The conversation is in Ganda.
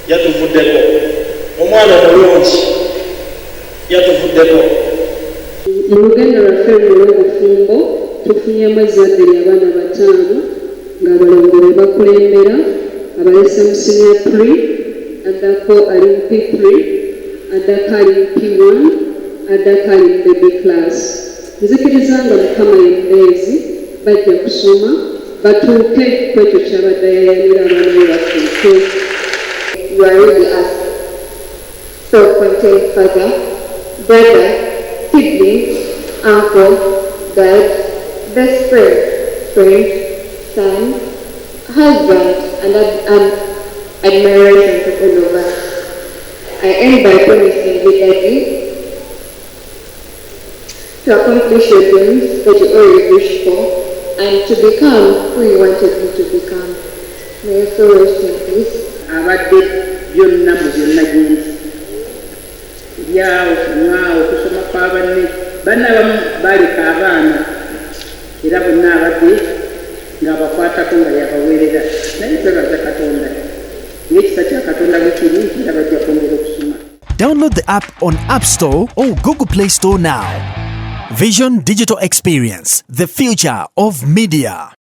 Yatuvuddeko omwana omulungi, yatuvuddeko. Mu lugendo lwaffe luno olw'obufumbo tufunyemu ezzadde ly'abaana bataano, ng'abalongo be bakulembera. Abalese mu senior 3, addako ali mu P3, addako ali mu P1, addako ali mu baby class. Nzikiriza nga Mukama ye mubeezi, bajja kusoma batuuke ku ekyo kyabadde ayayanira abaana be batuuke. You are really a self-contained father, brother, sibling, uncle, dad, best friend, friend, son, husband, and admiration to all of us. I end by promising you, Daddy, to accomplish your dreams that you always wished for and to become who you wanted me to become. May your soul rest in peace. Abadde byonna mu byonna gyendi, kulya, okunywa, okusoma kwa banne. Banne abamu baleka abaana, era bonna abadde ng'abakwatako nga yabaweerera. Naye twebaza Katonda ng'ekisa kya Katonda bwe kiri nti era bajja kwongera okusoma. Download the app on App Store or Google Play Store now. Vision Digital Experience, the future of media.